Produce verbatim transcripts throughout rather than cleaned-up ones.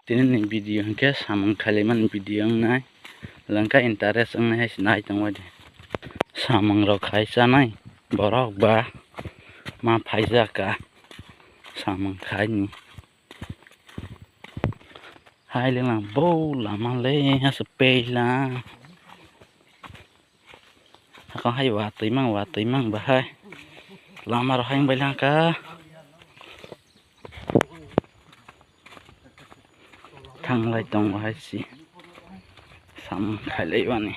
Tini ni video hinkhe samung khailaimani video wngnai, lengkha interest wngnai hai se nai tongbai di. Samung rok khai chanai borok ba ma phaijak ka samung khai ni. Hai le lang bo lama le hase pei lang. Hakang hai watwi mang, watwi mang bahai. Lama rok hai bai lang ka. Thanglai tongo hai si. Samung khailai bani.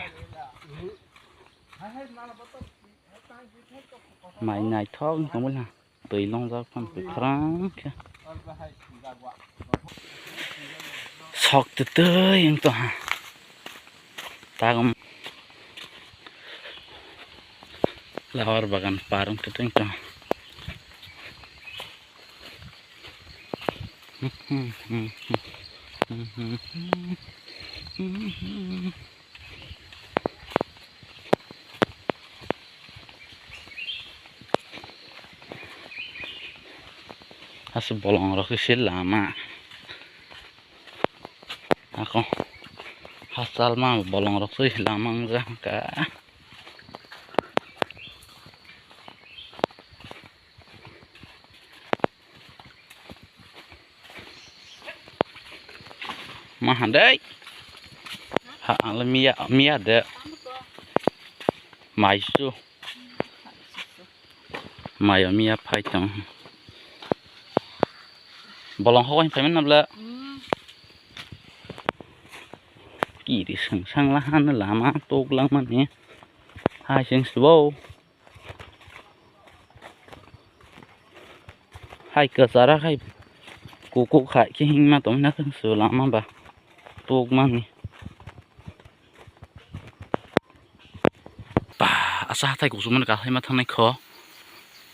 Mai naithok tongwi lang. Twi longjak phano kwkhwrang khe. Sok twtwi wng tong ha. Tagum flower bagan par wng twtwi wng tong ha. Aswk bolong rok se lama. Ako hachal ma bolong rok se lama wngja ka. Ma handai. Ha, ang le miya, miya de. Mai su. Mai o miya phai tong. Bolong hokoi phai man nabla. Kiri seng sang la han lama tok lang mani. Hai seng subo. Hai kwchara khai kukuk khai khe himma tongna khe se lama ba tukmani. Ba asa hathai kuchukmani kasaima thangnai kho.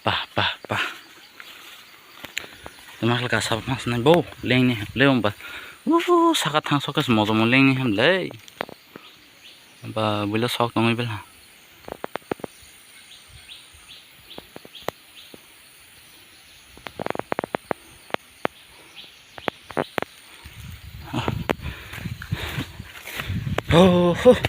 Ba ba ba. Tama khlai kasa ma sanai bo lengni leong ba. Uuu saka thang sokhe se mojomo lengni ham le. Ba buila sok tongwi bela. Oh, oh.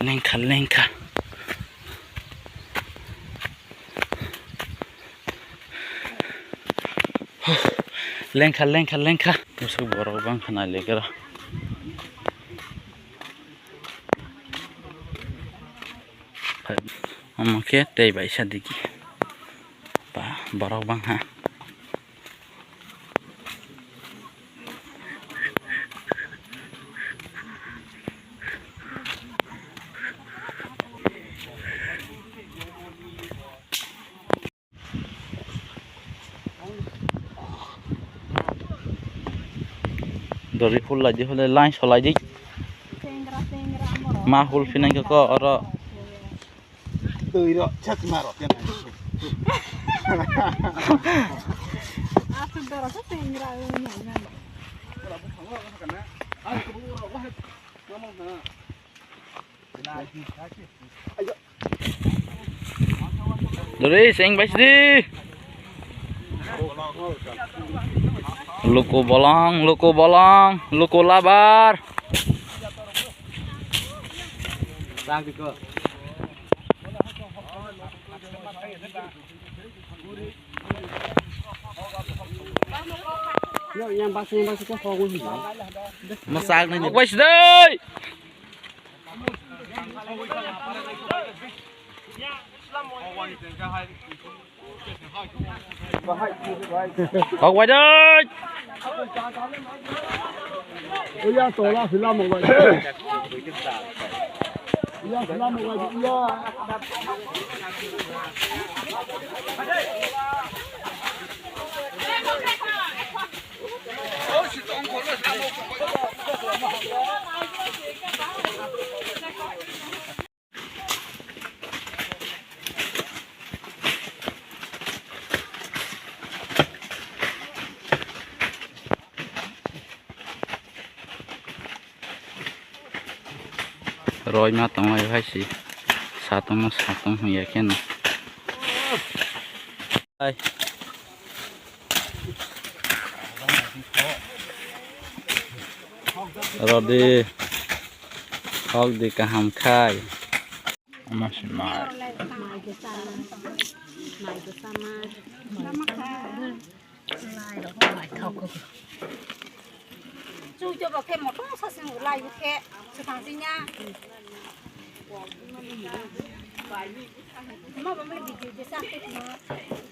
Lengkha, lengkha. Lengkha, lengkha, lengkha. Bwswk borok bangkha nailikhe rw. Omo khe tei baisa digi. Ba, borok bangkha. Dori hul lai di, hule line solai di. Ma hul phinang khe ko oro. Twi ro, chak ma ro, kena. Asuk doro se tengra, eh, nai, nai. Dori, seng bai sidi. Luku bolong, luku bolong, luku labar. Yang basi, yang basi kok kau. Masak nih. Wes deh. Kok wajai. Iya, tola sila mau wajai. Iya, sila mau wajai. Iya. Roi ma tong lai hai si Satungno satung hwnya kheno. Hai. Rodi. Hok di kaham khai. Ama si mai. Chu cho bo khe moto sa sing lai khe swkang sing ya. Ma ba me video de sa khe no.